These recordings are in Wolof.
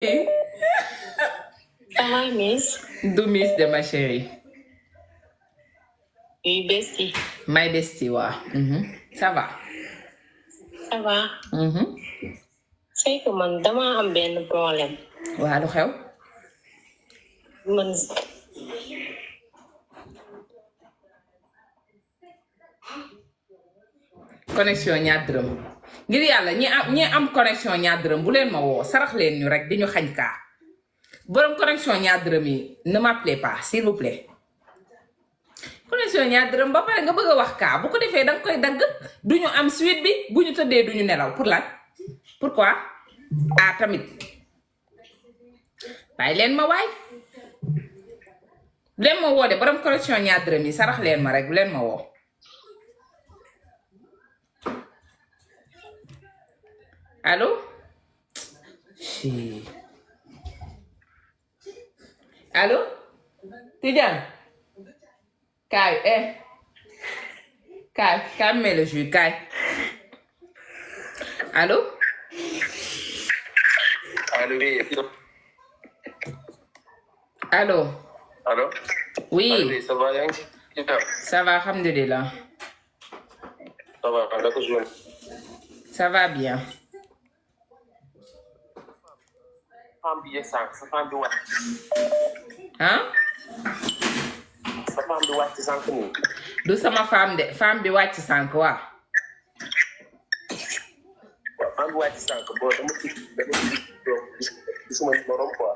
Ça va, Miss? Du Miss de ma chérie. Oui, bestie. My bestie, waaw. Ça va. Ça va. C'est que man dama am benn problème. Waa lu xew. Man connexion ñaar dërëm ngir yàlla ñi am connexion ñaar dërëm bu leen ma woo sarax leen ñu rek di ñu xañ kaa borom connexion ñaar dërëm yi ne m'appelez pas s'il vous plaît. connexion ñaar dërëm ba pare nga bëgg a wax kaa bu ko defee danga koy dagg duñu am suite bi bu ñu tëddee duñu nelaw pour lan pourquoi ah tamit bàyyi leen ma waay bu leen ma woo de borom connexion ñaar dërëm yi sarax leen ma rek bu leen ma woo. Allô? Si. Allô? Tidiane? Kaay, Kaay mets le jus, Kaay. Allô? Allô, oui. Allô? Allô? Oui. Allô, oui, ça va, yaa ngi ci jàmm? Ça va, alhamdulillah. Ça va, naka journée? Ça va bien. Femme bi sànq, sa femme bi wàcc. Hein? Sa femme bi wàcc sànq nii. Du sama femme de, femme bi wàcc sànq waa. Waaw, femme bi wàcc sànq, bon dama gisuma morom quoi.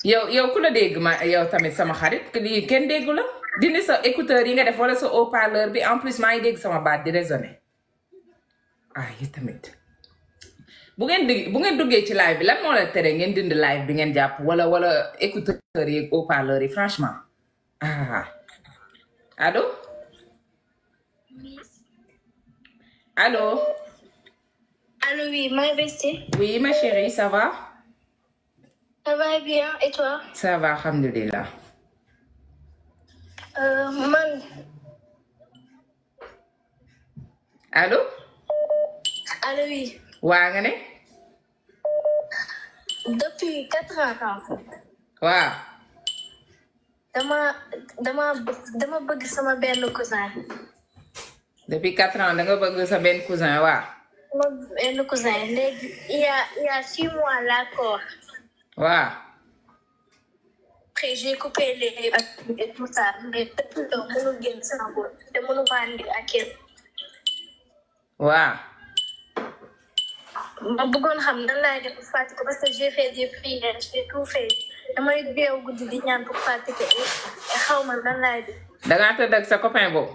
yow ku la dégg ma yow tamit sama xarit lii kenn déggu la dindi sa écouteur yi nga def wala sa haut-parleur bi en plus maa ngi dégg sama baat di résonner ah yi tamit bu ngeen duggee ci live bi lan moo la tere ngeen dindi live bi ngeen jàpp wala écouteur yi haut-parleur yi franchement ah allô allô Allô, oui, my bestie. oui ma chérie ça va. Ça va bien, et toi? Ça va, alhamdulillah. Man. Allô? Allô, oui. Waa nga ne? Depuis 4 ans. Waaw. Dama bëgg sama benn cousin. Depuis 4 ans da nga bëgg sa benn cousin waaw. Sama benn cousin léegi il y a 6 mois là quoi. Waaw. Après j'ai coupé les et tout ça mais depuis lors mënul génn sama bopp te mënu maa indi ak kenn. Waaw. Ma bëggoon xam nan laay def pour fàtte ko parce que j'ai fait des prières j'ai tout fait damay beew guddi di ñaan pour fàtte ko et xaw ma nan laay def. Da ngaa tëdd ak sa copain boobu.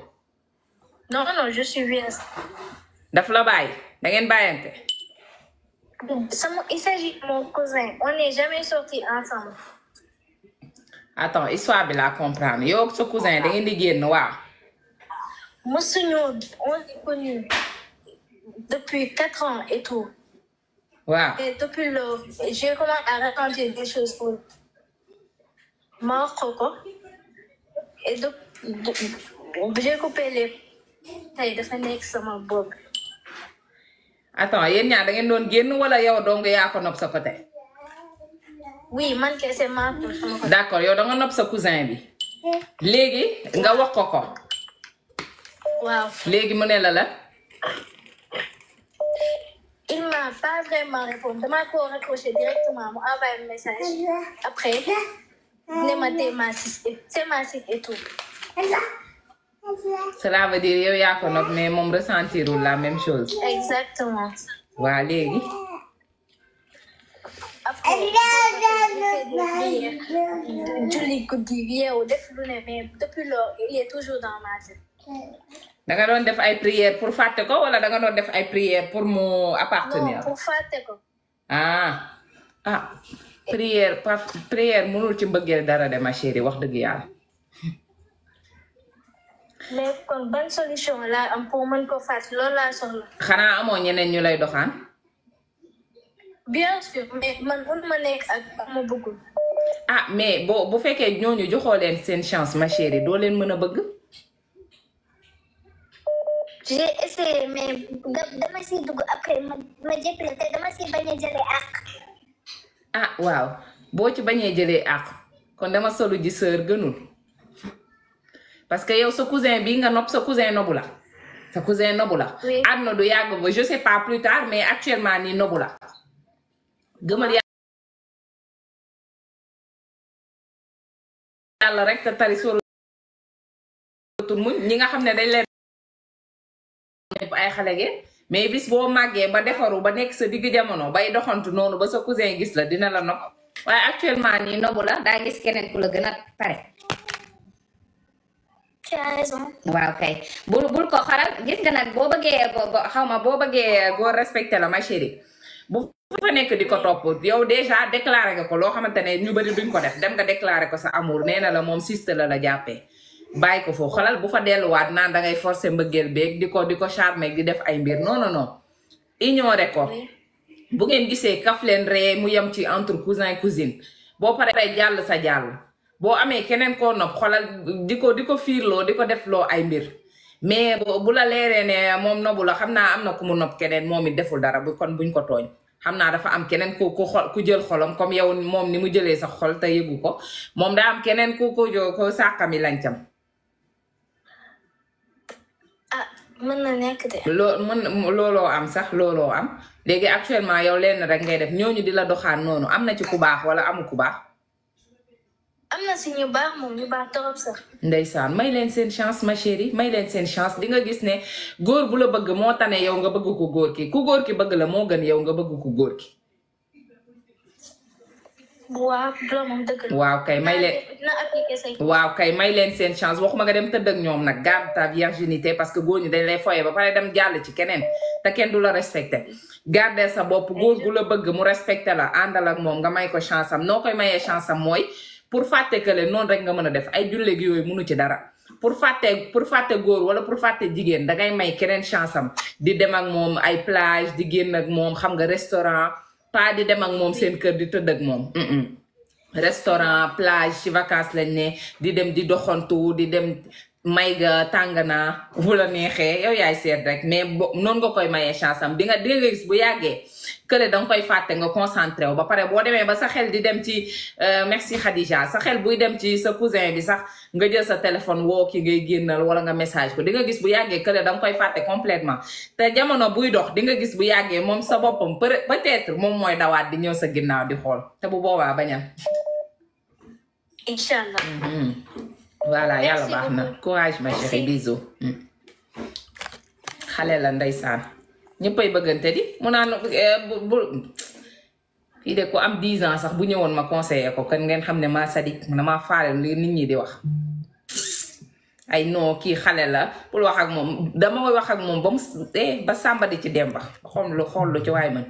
Non, je suis vierge. Daf la bàyyi da ngeen bàyyante. Il s'agit de mon cousin. On n'est jamais sortis ensemble. Attends histoire bi laa comprendre yow ak sa cousin da ngeen di génn waaw. On est connus depuis 4 ans et tout. Waaw. Et depuis lors, j'ai commencé à raconter des choses pour ma coco. Et j'ai coupé les tey dafa nekk sama bopp. Attends yéen ñaar da ngeen doon génn wala yow dong yaa ko nopp sa côté. Oui man kese maa ko sama côté. D'accord yow da nga nopp sa cousin bi. léegi nga wax ko. Waaw. léegi mu ne la. Il m'a pas vraiment répondu. Dama ko raccroché directement mu envoyé un message. Après ne ma c'est ma site et tout. Cela veut dire yow yaa ko nopp mais moom ressentirul la même chose. Exactement. Waa léegi. Après julli guddi yeewu def lu ne mais depuis lors il est toujours dans ma tête. Da nga doon def ay prières pour fàtte ko wala da nga doon def ay prières pour mu appartenir. Non pour fàtte ko. prière mënul ci mbëggeel dara de ma chérie wax dëgg yàlla. Mais kon ban solution la am pour mën ko fàtte loolu laa soxla. Xanaa amoo ñeneen ñu lay doxaan. Bien sûr mais man mënuma nekk ak ma bëggul. Mais bu fekkee ñooñu joxoo leen seen chance ma chérie doo leen mën a bëgg. J'ai essayé mais dama si dugg après ma jéppale te dama si bañ a jëlee ak. ah waaw boo ci bañee jëlee àq kon dama solu ji sœur gënul parce que yow sa cousin bi nga nopp sa cousin nobu la Oui. àdduna du yàgg ba je sais pas plus tard mais actuellement nii nobu la gëmal yàlla rek te tari sóoratul muñ ñi nga xam ne dañ leen ay xale ngeen mais bis boo màggee ba defaru ba nekk sa digg jamono bay doxantu noonu ba sa cousin gis la dina la nopp waaye actuellement nii nobu la daa gis keneen ku la gën a pare Tu as raison. waaw kay bul ko xaral gis nga nag boo bëggee xaw ma boo bëggee góor respecté la ma chérie bu fa nekk di ko topp yow déjà déclaré nga ko loo xamante ne ñu bari duñ ko def dem nga déclaré ko sa amour nee na la moom siste la jàppee bàyyi ko foofu xalal bu fa delluwaat naan dangay forcer mbëggeel beeg di ko charmer di def ay mbir non ignoré ko bu ngeen gisee kaf leen ree mu yem ci entre cousin cousine boo paree jàll sa jàll boo amee keneen koo nopp xolal di ko fiirloo di ko defloo ay mbir mais bu la leeree ne moom nobu la xam naa am na ku mu nopp keneen moom it deful dara bu kon buñ ko tooñ xam naa dafa am keneen ku jël xolam comme yow moom ni mu jëlee sa xol te yëgu ko moom daa am keneen ko sàqami lancam Ah, mën na nekk de. looloo am sax looloo am léegi actuellement yow lenn rek ngay def ñooñu di la doxaan noonu am na ci ku baax wala amu ku baax Am na si ñu baax moom ñu baax torop sax. ndeysaan may leen seen chance ma chérie may leen seen chance di nga gis ne góor bu la bëgg moo tane yow nga bëgg ko góor ki ku góor ki bëgg la moo gën yow nga bëgg ko góor ki Waaw, loolu moom dëgg la. waaw kay may leen Dina appliquer say. waaw kay may leen seen chance waxuma nga dem tëdd ak ñoom nag garde ta virginité parce que góor ñi dañ lay foye ba pare dem jàll ci keneen te kenn du la respecté garder sa bopp góor gu la bëgg mu respecté la àndal ak moom nga may ko chance am noo koy mayee chance am mooy pour fàtte que leen noonu rek nga mën a def ay julle gi yooyu mënu ci dara pour fàtte góor wala pour fàtte jigéen dangay may keneen chance am di dem ak moom ay plage di génn ak moom xam nga restaurant pas di dem ak moom seen kër di tëdd ak moom restaurant plage ci vacances lañ ne di dem di doxantu di dem may ga tàngana bu la neexee yow yaay seet rek mais noonu nga koy mayee chance am di nga gis bu yàggee kële danga koy fàtte nga concentré wu ba pare boo demee ba sa xel di dem ci merci Khadija sa xel buy dem ci sa cousin bi sax nga jël sa téléphone woo ki ngay génnal wala nga message ko di nga gis bu yàggee kële danga koy fàtte complètement te jamono buy dox di nga gis bu yàggee moom sa boppam peut-être moom mooy dawaat di ñëw sa ginnaaw di xool te bu boobaa bañal Inch'Allah. voilà yàlla Merci baax na beaucoup. courage ma chérie bisous xale la ndeysaan ñëppay bëggante di mu naan bu fii de ko am 10 ans sax bu ñëwoon ma conseillé ko kan ngeen xam ne maa sadik man maa faale li nit ñi di wax ay non kii xale la pour wax ak moom dama koy wax ak moom ba mu ba sàmba di ci dem ba xool lu ci waay man